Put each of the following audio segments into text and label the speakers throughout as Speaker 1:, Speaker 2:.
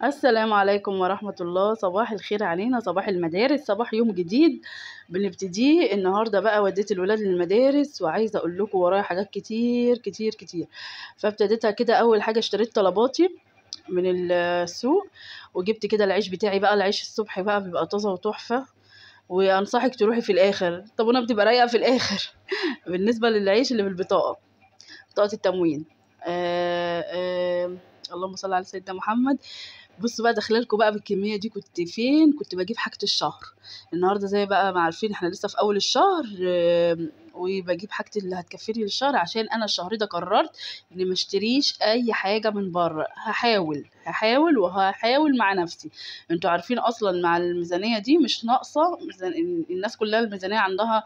Speaker 1: السلام عليكم ورحمة الله. صباح الخير علينا، صباح المدارس، صباح يوم جديد بنبتديه النهاردة. بقى وديت الولاد للمدارس وعايزة اقول لكم ورايا حاجات كتير كتير كتير، فابتديتها كده. اول حاجة اشتريت طلباتي من السوق وجبت كده العيش بتاعي. بقى العيش الصبح بقى بيبقى طازة وتحفة، وانصحك تروحي في الاخر، الطابونة بتبقى رايقة في الاخر. بالنسبة للعيش اللي بالبطاقة، بطاقة التموين. اللهم صل على سيدنا محمد. بصوا بقى داخله لكم بقى بالكمية دي. كنت فين؟ كنت بجيب حاجة الشهر النهارده، زي بقى ما عارفين احنا لسه في اول الشهر، وبجيب حاجة اللي هتكفيني للشهر، عشان انا الشهر ده قررت اني ما اشتريش اي حاجة من بره. هحاول وهحاول مع نفسي. انتوا عارفين اصلا مع الميزانية دي مش ناقصه، الناس كلها الميزانية عندها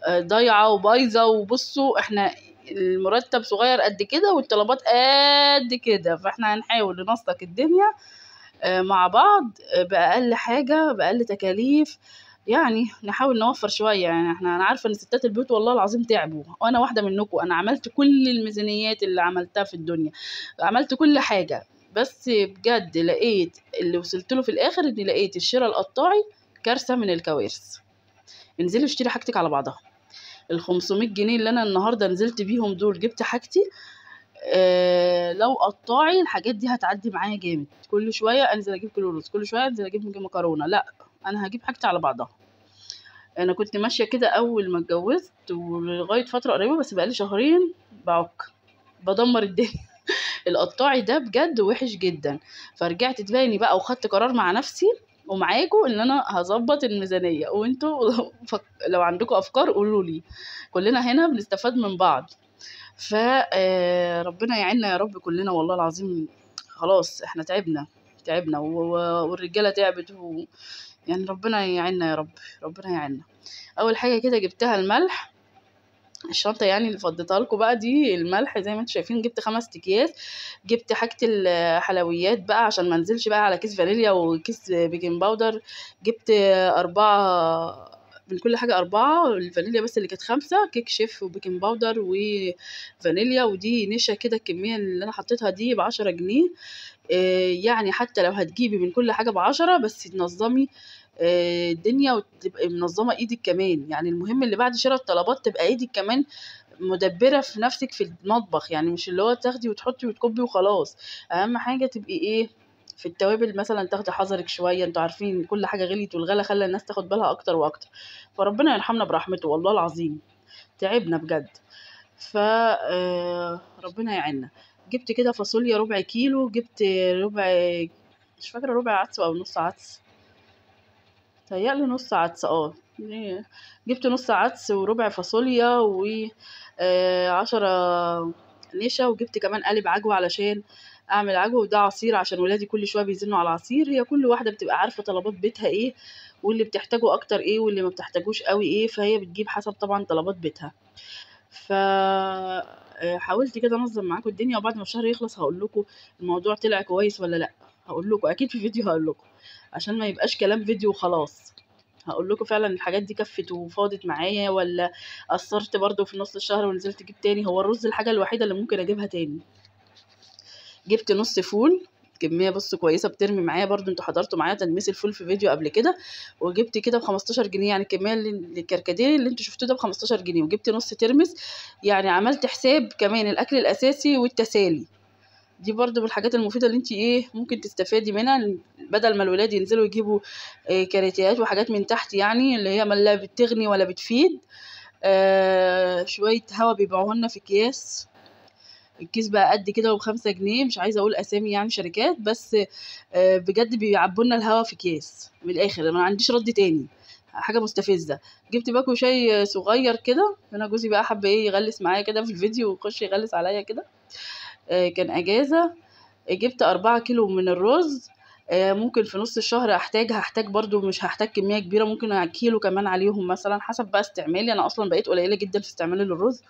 Speaker 1: ضايعة وبايظه. وبصوا احنا المرتب صغير قد كده والطلبات قد كده، فاحنا هنحاول ننسق الدنيا مع بعض، بأقل حاجة، بأقل تكاليف، يعني نحاول نوفر شوية. يعني احنا، انا عارفة ان ستات البيوت والله العظيم تعبوا، وانا واحدة منكم. انا عملت كل الميزانيات اللي عملتها في الدنيا، عملت كل حاجة، بس بجد لقيت اللي وصلت له في الاخر اني لقيت الشراء القطاعي كارثة من الكوارث. انزلي اشتري حاجتك على بعضها. ال 500 جنيه اللي انا النهارده نزلت بيهم دول جبت حاجتي. لو قطاعي الحاجات دي هتعدي معايا جامد. كل شوية انزل اجيب كيلو رز، كل شوية انزل اجيب مكرونه، لا انا هجيب حاجتي على بعضها. انا كنت ماشية كده اول ما اتجوزت ولغاية فترة قريبه، بس بقالي شهرين بعك بدمر الدنيا. القطاعي ده بجد وحش جدا. فرجعت تاني بقى وخدت قرار مع نفسي ومعاكم ان انا هظبط الميزانية، وانتوا لو عندكم افكار قولوا لي، كلنا هنا بنستفاد من بعض. ف ربنا يعيننا يا رب كلنا والله العظيم. خلاص احنا تعبنا تعبنا والرجاله تعبت يعني ربنا يعيننا يا رب، ربنا يعيننا. اول حاجة كده جبتها الملح، الشنطة يعني اللي فضيتها لكم بقى دي الملح زي ما انتم شايفين. جبت 5 اكياس. جبت حاجة الحلويات بقى عشان ما انزلش بقى على كيس فانيليا وكيس baking powder. جبت 4 من كل حاجة، 4 الفانيليا بس اللي كانت 5، كيك شيف و baking powder وفانيليا. ودي نشا كده الكمية اللي انا حطيتها دي ب10 جنيه. يعني حتى لو هتجيبي من كل حاجة ب10 بس تنظمي الدنيا وتبقي منظمة ايدك كمان. يعني المهم اللي بعد شراء الطلبات تبقى ايدك كمان مدبره في نفسك في المطبخ، يعني مش اللي هو تاخدي وتحطي وتكبي وخلاص. اهم حاجة تبقي ايه في التوابل مثلا، تاخدي حذرك شوية. انتوا عارفين كل حاجة غليت والغلا خلى الناس تاخد بالها اكتر واكتر، فربنا يرحمنا برحمته والله العظيم تعبنا بجد. ف ربنا يعيننا. جبت كده فاصوليا ربع كيلو، جبت ربع، مش فاكره ربع عدس او نص عدس، تهيألي نص عدس. جبت نص عدس وربع فاصوليا و 10 نشا، وجبت كمان قالب عجوه علشان اعمل عجوه، وده عصير عشان ولادي كل شوية بيزنوا على العصير. هي كل واحدة بتبقى عارفه طلبات بيتها ايه، واللي بتحتاجه اكتر ايه، واللي ما بتحتاجوش قوي ايه، فهي بتجيب حسب طبعا طلبات بيتها. ف حاولت كده انظم معاكم الدنيا، وبعد ما الشهر يخلص هقول لكم الموضوع طلع كويس ولا لا. هقول لكم اكيد في فيديو، هقول لكم عشان ما يبقاش كلام فيديو وخلاص. هقول لكم فعلا الحاجات دي كفت وفاضت معايا ولا قصرت برضو في نص الشهر ونزلت اجيب تاني. هو الرز الحاجة الوحيدة اللي ممكن اجيبها تاني. جبت نص فول، كمية بص كويسة بترمي معايا برضو، انتوا حضرتوا معايا تدميس الفول في فيديو قبل كده. وجبت كده ب15 جنيه، يعني الكمية اللي الكركديه اللي انتوا شفتوه ده ب15 جنيه. وجبت نص ترمس، يعني عملت حساب كمان الاكل الاساسي والتسالي. دي برضو من الحاجات المفيدة اللي انت ايه ممكن تستفادي منها، بدل ما الولاد ينزلوا يجيبوا كاراتيهات وحاجات من تحت، يعني اللي هي ما لا بتغني ولا بتفيد. شوية هوا بيبيعوه لنا في اكياس، الكيس بقى قد كده وب5 جنيه، مش عايزه اقول اسامي يعني شركات، بس بجد بيعبوا لنا الهوا في اكياس من الاخر. ما عنديش رد تاني، حاجة مستفزة. جبت باكو شاي صغير كده، انا جوزي بقى حب ايه يغلس معايا كده في الفيديو ويخش يغلس عليا كده. كان اجازه. جبت 4 كيلو من الرز. ممكن في نص الشهر هحتاج برضو، مش هحتاج كمية كبيرة، ممكن كيلو كمان عليهم مثلا حسب بقى استعمالي. انا اصلا بقيت قليله جدا في استعمالي للرز،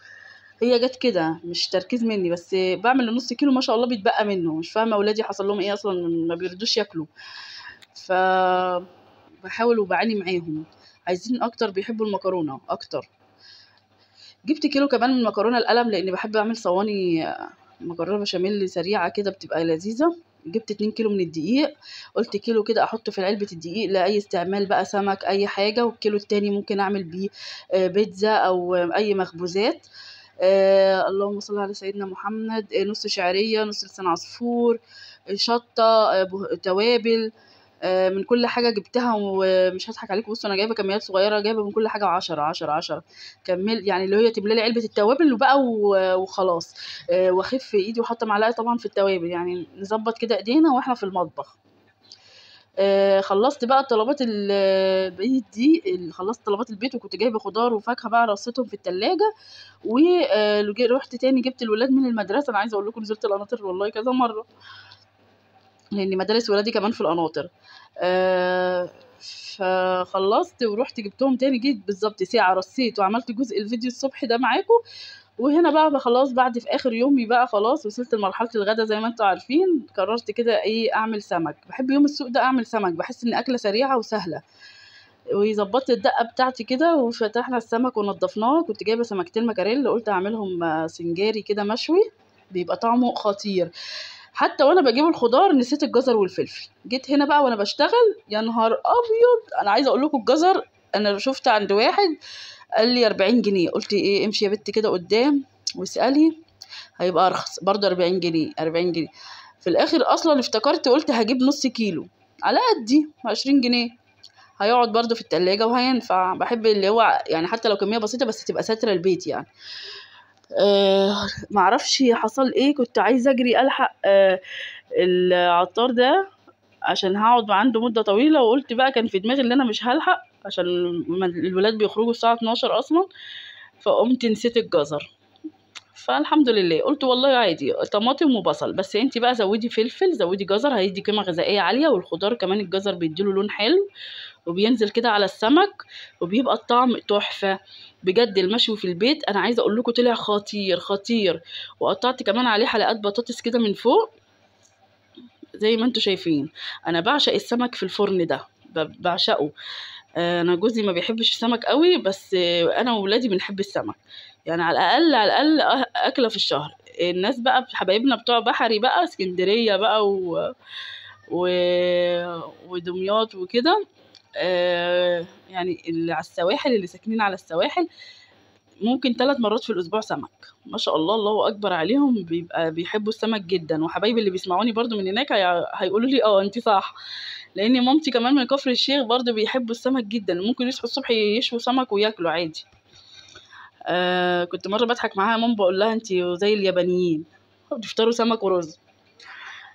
Speaker 1: هي جت كده مش تركيز مني، بس بعمل النص كيلو ما شاء الله بيتبقى منه. مش فاهمه اولادي حصل لهم ايه اصلا، ما بيرضوش ياكلوا، ف بحاول وبعاني معاهم. عايزين اكتر، بيحبوا المكرونه اكتر. جبت كيلو كمان من المكرونه القلم، لاني بحب اعمل صواني مكرونه بشاميل سريعة كده بتبقى لذيذة. جبت 2 كيلو من الدقيق، قلت كيلو كده احطه في علبة الدقيق لاي استعمال بقى، سمك اي حاجة، والكيلو التاني ممكن اعمل بيه بيتزا او اي مخبوزات. اللهم صل على سيدنا محمد. نص شعرية، نص لسان عصفور، شطه، توابل، من كل حاجة جبتها، ومش هضحك عليكم. بصوا انا جايبه كميات صغيرة، جايبه من كل حاجة 10 10 10 كمل، يعني اللي هي تملي لي علبة التوابل وبقى وخلاص. واخف في ايدي وحاطه معلقه طبعا في التوابل، يعني نظبط كده ايدينا واحنا في المطبخ. خلصت بقى طلبات البيت دي، خلصت طلبات البيت، وكنت جايبه خضار وفاكهة بقى رصيتهم في التلاجة. ورحت تاني جبت الولاد من المدرسة. انا عايزه اقول لكم نزلت القناطر والله كذا مرة، لان مدارس ولادي كمان في القناطر. فخلصت ورحت جبتهم تاني، جيت بالظبط ساعة رصيت وعملت جزء الفيديو الصبح ده معاكم. وهنا بقى خلاص بعد في اخر يومي بقى خلاص وصلت لمرحلة الغدا زي ما انتم عارفين. قررت كده ايه اعمل سمك، بحب يوم السوق ده اعمل سمك، بحس ان اكله سريعة وسهلة. وظبطت الدقة بتاعتي كده وفتحنا السمك ونضفناه. كنت جايبه سمكتين مكاريل، قلت اعملهم سنجاري كده مشوي، بيبقى طعمه خطير. حتى وانا بجيب الخضار نسيت الجزر والفلفل. جيت هنا بقى وانا بشتغل، يا نهار ابيض، انا عايزه اقول لكم الجزر انا شفت عند واحد قال لي 40 جنيه، قلت ايه امشي يا بنت كده قدام واسالي هيبقى ارخص، برضه 40 جنيه 40 جنيه. في الاخر اصلا افتكرت قلت هجيب نص كيلو على قدي 20 جنيه، هيقعد برضه في التلاجة وهينفع. بحب اللي هو يعني حتى لو كمية بسيطة بس تبقى ساترة البيت يعني. معرفش حصل ايه، كنت عايزه اجري الحق العطار ده عشان هقعد عنده مده طويلة، وقلت بقى كان في دماغي ان انا مش هلحق عشان الولاد بيخرجوا الساعة 12 اصلا، فقمت نسيت الجزر. فالحمد لله قلت والله عادي طماطم وبصل، بس انتي بقى زودي فلفل زودي جزر، هيدي قيمة غذائية عالية. والخضار كمان الجزر بيديله لون حلو وبينزل كده على السمك وبيبقى الطعم تحفة بجد. المشوي في البيت انا عايزه اقول لكم طلع خطير خطير. وقطعت كمان عليه حلقات بطاطس كده من فوق زي ما انتم شايفين. انا بعشق السمك في الفرن ده، بعشقه. انا جوزي ما بيحبش السمك قوي، بس انا وولادي بنحب السمك، يعني على الاقل على الاقل اكله في الشهر. الناس بقى حبايبنا بتوع بحري بقى، اسكندرية بقى و... ودمياط وكده، يعني اللي على السواحل، اللي ساكنين على السواحل ممكن 3 مرات في الاسبوع سمك، ما شاء الله الله اكبر عليهم، بيبقى بيحبوا السمك جدا. وحبايبي اللي بيسمعوني برضو من هناك هيقولوا لي اه انت صح، لان مامتي كمان من كفر الشيخ برضو بيحبوا السمك جدا، ممكن يصحوا الصبح يشووا سمك وياكلوا عادي. كنت مرة بضحك معاها ماما بقول لها انت زي اليابانيين بتفطروا سمك ورز.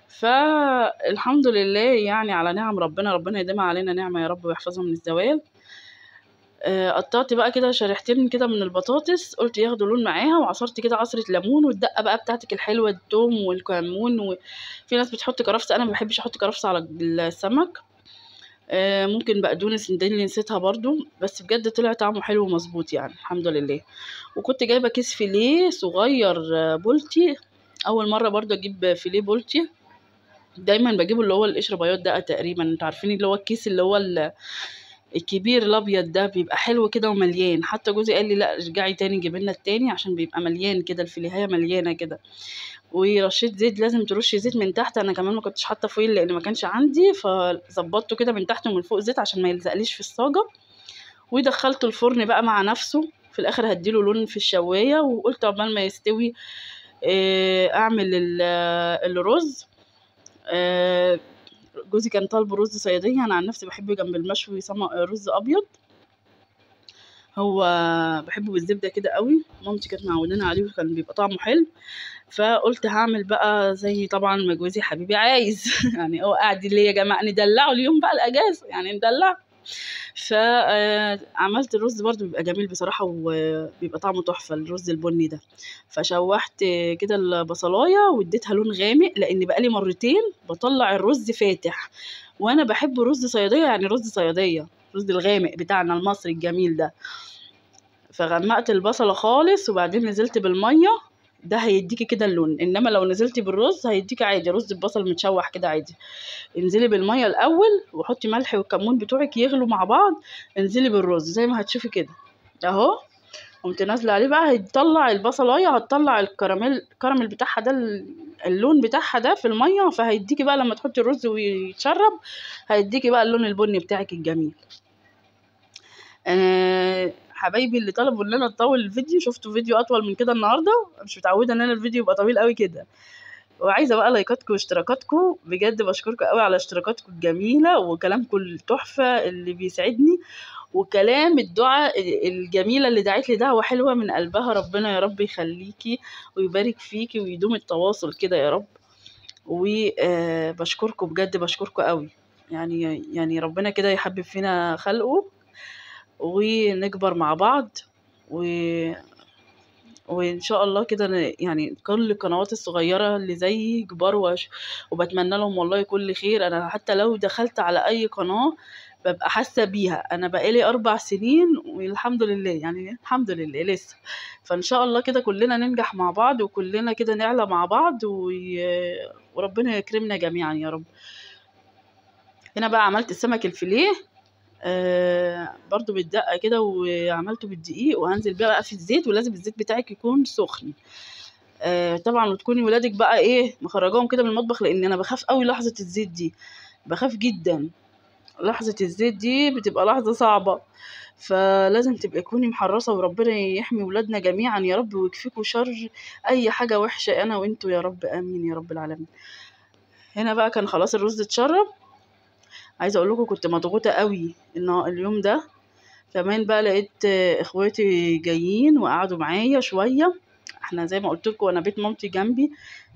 Speaker 1: فالحمد لله يعني على نعم ربنا، ربنا يديمها علينا نعمه يا رب ويحفظها من الزوال. قطعت بقى كده شريحتين كده من البطاطس، قلت ياخدوا لون معاها، وعصرت كده عصرة ليمون، والدقة بقى بتاعتك الحلوة، الثوم والكمون، وفي ناس بتحط كرفس، انا ما بحبش احط كرفس على السمك. ممكن بقدونس دي اللي نسيتها برضو، بس بجد طلع طعمه حلو ومظبوط يعني الحمد لله. وكنت جايبة كيس فيليه صغير بولتي، اول مرة برضو اجيب فيليه بولتي، دايما بجيبه اللي هو القشر بياض ده تقريبا، انتوا عارفين اللي هو الكيس اللي هو الكبير الابيض ده، بيبقى حلو كده ومليان. حتى جوزي قال لي لا ارجعي تاني جيبي لنا التاني عشان بيبقى مليان كده، الفيليهايه مليانة كده. ورشيت زيت، لازم ترشي زيت من تحت، انا كمان ما كنتش حاطه foil لان ما كانش عندي، فظبطته كده من تحت ومن فوق زيت عشان ما يلزقليش في الصاجه. ودخلته الفرن بقى مع نفسه، في الاخر هديله لون في الشوايه. وقلت عقبال ما يستوي اعمل الرز. جوزي كان طالب رز صياديه، انا عن نفسي بحب جنب المشوي رز ابيض، هو بحبه بالزبده كده قوي، مامتي كانت معودانا عليه وكان بيبقى طعمه حلو. فقلت هعمل بقى زي طبعا ما جوزي حبيبي عايز يعني هو قاعد ليه يا جماعة ندلعه اليوم بقى الاجازة يعني ندلعه. فعملت الرز برضو بيبقى جميل بصراحة وبيبقى طعمه تحفة الرز البني ده. فشوحت كده البصلايه واديتها لون غامق، لان بقالي مرتين بطلع الرز فاتح، وانا بحب رز صياديه، يعني رز صياديه الرز الغامق بتاعنا المصري الجميل ده. فغمقت البصله خالص وبعدين نزلت بالمية، ده هيديكي كده اللون، انما لو نزلتي بالرز هيديكي عادي رز ببصل متشوح كده عادي. انزلي بالمية الاول وحطي ملح والكمون بتوعك يغلوا مع بعض، انزلي بالرز زي ما هتشوفي كده اهو. قمت نازله عليه بقى، هيطلع البصلايه، هتطلع الكراميل بتاعها ده، اللون بتاعها ده في المية، فهيديكي بقى لما تحطي الرز ويتشرب هيديكي بقى اللون البني بتاعك الجميل. حبايبي اللي طلبوا ان انا اطول الفيديو، شفتوا فيديو اطول من كده النهارده، مش متعوده ان انا الفيديو يبقى طويل قوي كده. وعايزه بقى لايكاتكم واشتراكاتكم، بجد بشكركم قوي على اشتراكاتكم الجميلة وكلامكم التحفة اللي بيسعدني، وكلام الدعاء الجميلة اللي دعت لي دعوه حلوة من قلبها. ربنا يا رب يخليكي ويبارك فيكي ويدوم التواصل كده يا رب. وبشكركم بجد، بشكركم قوي، يعني ربنا كده يحبب فينا خلقه ونكبر مع بعض، وان شاء الله كده يعني كل القنوات الصغيرة اللي زيي يكبروا، وبتمنى لهم والله كل خير. انا حتى لو دخلت على اي قناة ببقى حاسه بيها، انا بقالي 4 سنين والحمد لله، يعني الحمد لله لسه. فان شاء الله كده كلنا ننجح مع بعض، وكلنا كده نعلى مع بعض، وربنا يكرمنا جميعا يا رب. هنا بقى عملت السمك الفيليه، برضو بالدقه كده، وعملته بالدقيق، وهنزل بقى في الزيت، ولازم الزيت بتاعك يكون سخن. طبعا وتكوني ولادك بقى ايه مخرجاهم كده من المطبخ، لان انا بخاف قوي لحظة الزيت دي، بخاف جدا لحظة الزيت دي، بتبقى لحظة صعبة، فلازم تبقي تكوني محرصه. وربنا يحمي ولادنا جميعا يا رب، ويكفيكوا شر اي حاجة وحشة انا وانتوا يا رب، امين يا رب العالمين. هنا بقى كان خلاص الرز اتشرب. عايزه اقول لكم كنت مضغوطه قوي اليوم ده. كمان بقى لقيت اخواتي جايين وقعدوا معايا شوية، احنا زي ما قلت لكم انا بيت مامتي جنبي،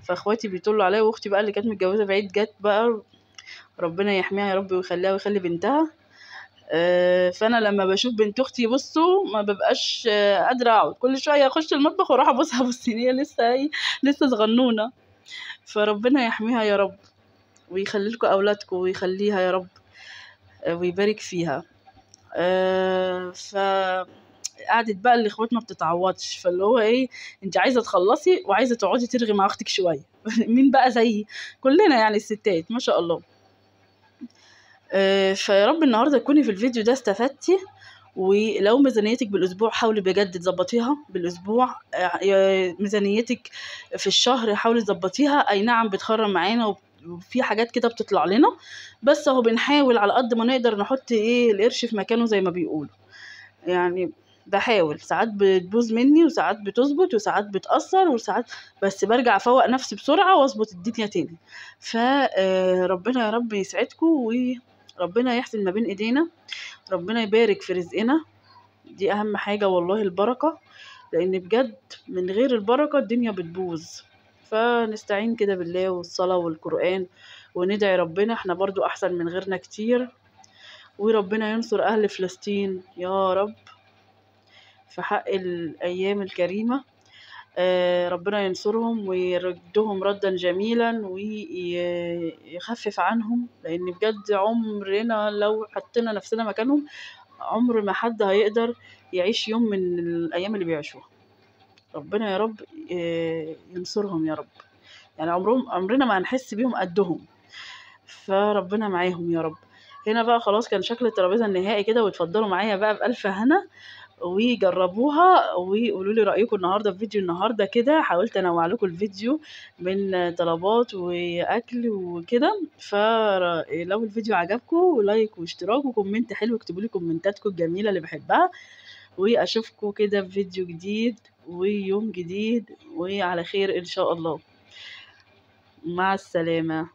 Speaker 1: فاخواتي بيطلوا عليا، واختي بقى اللي كانت متجوزة بعيد جت بقى، ربنا يحميها يا رب ويخليها ويخلي بنتها. فانا لما بشوف بنت اختي بصوا ما ببقاش قادرة اقعد، كل شوية اخش المطبخ واروح ابصها، بصي هي لسه لسه صغنونه. فربنا يحميها يا رب ويخلي لكم اولادكم ويخليها يا رب ويبارك فيها. ف قعدت بقى الاخوات ما بتتعوضش، فاللي هو ايه، انت عايزه تخلصي وعايزه تقعدي ترغي مع اختك شوية. مين بقى زيي؟ كلنا يعني الستات ما شاء الله. فيا رب النهارده تكوني في الفيديو ده استفدتي. ولو ميزانيتك بالاسبوع حاولي بجد تظبطيها بالاسبوع، ميزانيتك في الشهر حاولي تظبطيها. اي نعم بتخرم معانا وفي حاجات كده بتطلع لنا، بس اهو بنحاول على قد ما نقدر نحط ايه القرش في مكانه زي ما بيقولوا. يعني بحاول، ساعات بتبوظ مني وساعات بتظبط وساعات بتأثر وساعات، بس برجع افوق نفسي بسرعة واظبط الدنيا تاني. فربنا يا رب يسعدكم، وربنا يحسن ما بين ايدينا، ربنا يبارك في رزقنا، دي اهم حاجة والله البركة، لان بجد من غير البركة الدنيا بتبوظ. فنستعين كده بالله والصلاة والقرآن وندعي ربنا، احنا برضو احسن من غيرنا كتير. وربنا ينصر اهل فلسطين يا رب في حق الايام الكريمة. ربنا ينصرهم ويردهم ردا جميلا ويخفف عنهم، لان بجد عمرنا لو حطينا نفسنا مكانهم عمر ما حد هيقدر يعيش يوم من الايام اللي بيعيشوها. ربنا يا رب ينصرهم يا رب، يعني عمرنا ما هنحس بيهم قدهم، فربنا معاهم يا رب. هنا بقى خلاص كان شكل الترابيزة النهائي كده، واتفضلوا معايا بقى بألف هنا وجربوها وقولوا لي رايكم النهارده في فيديو النهارده كده. حاولت انوع لكم الفيديو من طلبات واكل وكده، فلو الفيديو عجبكم like واشتراك و comment حلو، اكتبوا لي كومنتاتكم الجميلة اللي بحبها، واشوفكم كده في فيديو جديد ويوم جديد وعلى خير ان شاء الله. مع السلامة.